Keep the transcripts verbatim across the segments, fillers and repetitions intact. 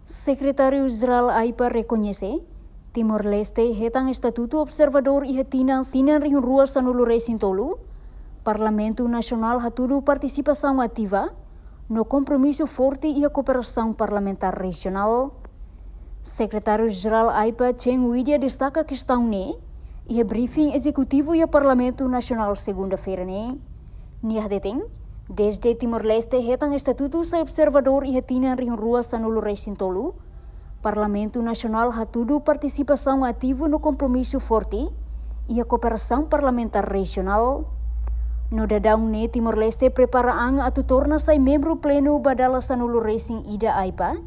Sekretáriu Jerál AIPA rekoñese, Timor-Leste hetan estatutu observadór iha tinan, tinan rihun rua sanulu resin tolu. Parlamentu Nasionál hatudu partisipasaun ativa no kompromisu forte iha kooperasaun parlamentár rejionál. Sekretáriu Jerál AIPA Chen Widia destaka kestaun ne'e iha briefing ezekutivu iha Parlamentu Nasionál segunda-feira ne'e. Nia hateten, dezde Timor-Leste hetan estatutu sai observadór iha tinan rihun rua sanulu resin tolu, Parlamentu Nasionál hatudu partisipasaun ativu no kompromisu forte iha kooperasaun parlamentár rejionál. No daudaun ne'e Timor-Leste prepara an atu torna sai membru plenu ba dala sanulu resin ida AIPA,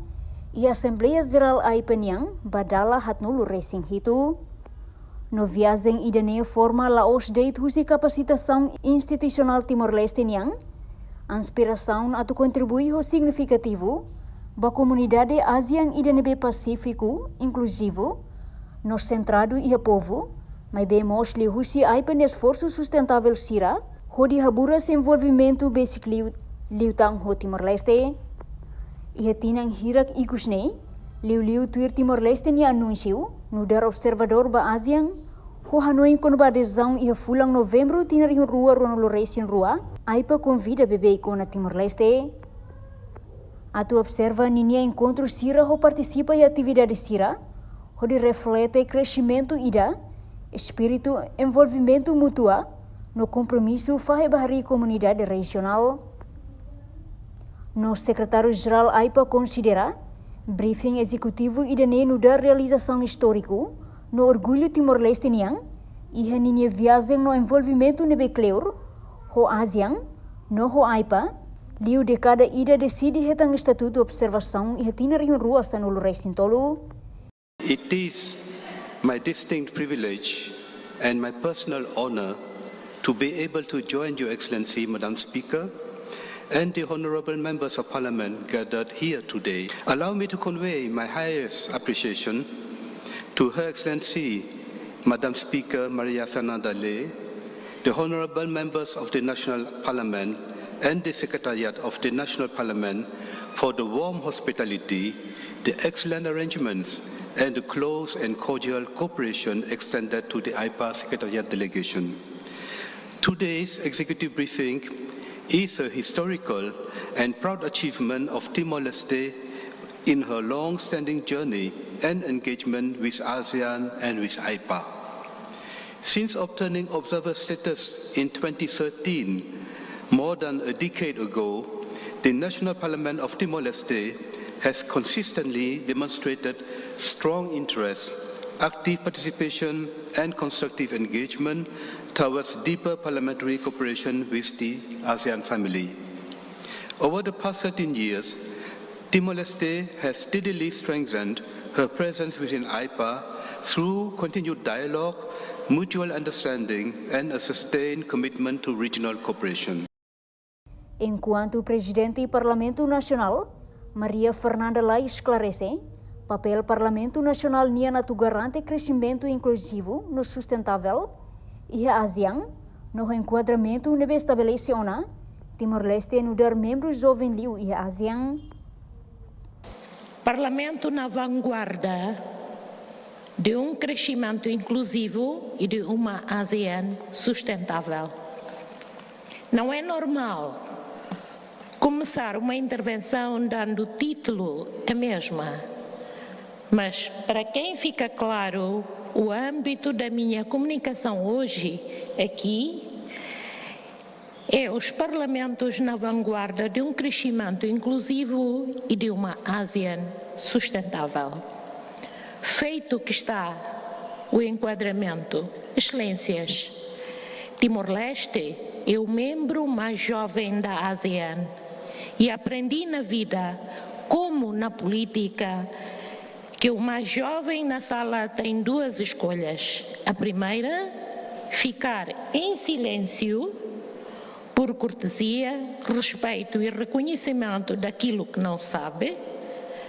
iha Asembleia Jerál AIPA nian ba dala haatnulu resin hitu. No viajen ida-ne'e forma la'ós de'it husi kapasitasaun institusionál Timor-Leste nian, inspirasaun atu kontribui ho signifikativu ba komunidade ASEAN ida ne'ebé pasífiku, inkluzivu, no sentradu iha povu, maibé mós liuhusi AIPA nia esforsu sustentavel sira hodi haburas envolvimentu besik liu, liután ho Timor-Leste. Iha tinan hirak ikus ne'e, liuliu tuir Timor-Leste nia anúnsiu nu'udar observadór ba ASEAN, ho hanoin kona-ba adezaun iha fulan Novembru tinan rihun rua ruanulu resin rua, AIPA konvida bebeik ona Timor-Leste atu observa ninia enkontru sira ho partisipa iha atividade sira, hodi reflete kresimentu ida, espíritu envolvimentu mútua, no kompromisu fahe ba harii komunidade rejionál. No Sekretáriu Jerál AIPA konsidera, briefing ezekutivu ida-ne'e nu'udar realizasaun istóriku no orgullu Timor-Leste nian, iha ninia viajen no envolvimentu ne'ebé kleur ho ASEAN no ho AIPA, liu dékada ida deside hetan estatutu observasaun iha tinan rihun rua sanulu resin tolu. It is my distinct privilege and my personal honor to be able to join Your Excellency, Madam Speaker, and the honorable members of Parliament gathered here today. Allow me to convey my highest appreciation to Her Excellency, Madam Speaker Maria Fernanda Lee, the honorable members of the National Parliament, and the Secretariat of the National Parliament for the warm hospitality, the excellent arrangements, and the close and cordial cooperation extended to the AIPA Secretariat delegation. Today's executive briefing is a historical and proud achievement of Timor-Leste in her long-standing journey and engagement with ASEAN and with AIPA. Since obtaining observer status in twenty thirteen, more than a decade ago, the National Parliament of Timor-Leste has consistently demonstrated strong interest, active participation, and constructive engagement towards deeper parliamentary cooperation with the ASEAN family. Over the past thirteen years, Timor-Leste has steadily strengthened her presence within AIPA through continued dialogue, mutual understanding, and a sustained commitment to regional cooperation. Enkuantu Prezidente Parlamentu Nasionál, Maria Fernanda Lee esklarese, papél Parlamentu Nasionál nian atu garante kresimentu inkluzivu no sustentavel iha ASEAN, no enkuadramentu ne'ebé estabelese ona Timor-Leste nu'udar membru joven liu iha ASEAN. Parlamentu na vanguarda de um crescimento inclusivo e de uma ASEAN sustentável. Não é normal começar uma intervenção dando título à mesma, mas para quem fica claro o âmbito da minha comunicação hoje aqui, é os parlamentos na vanguarda de um crescimento inclusivo e de uma ASEAN sustentável. Feito que está o enquadramento, Excelências, Timor-Leste é o membro mais jovem da ASEAN e aprendi na vida, como na política, que o mais jovem na sala tem duas escolhas. A primeira, ficar em silêncio, por cortesia, respeito e reconhecimento daquilo que não sabe.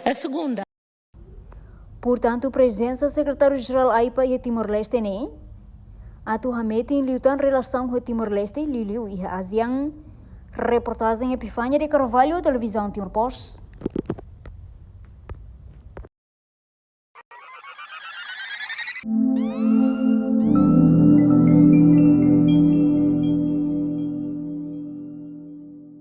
A segunda. Portantu, prezensa Sekretáriu Jerál AIPA iha Timor-Leste ne'e atu hametin liután relasaun ho Timor-Leste, liuliu iha ASEAN. Reportajen Epifania de Carvalho, Televizaun Timor Post.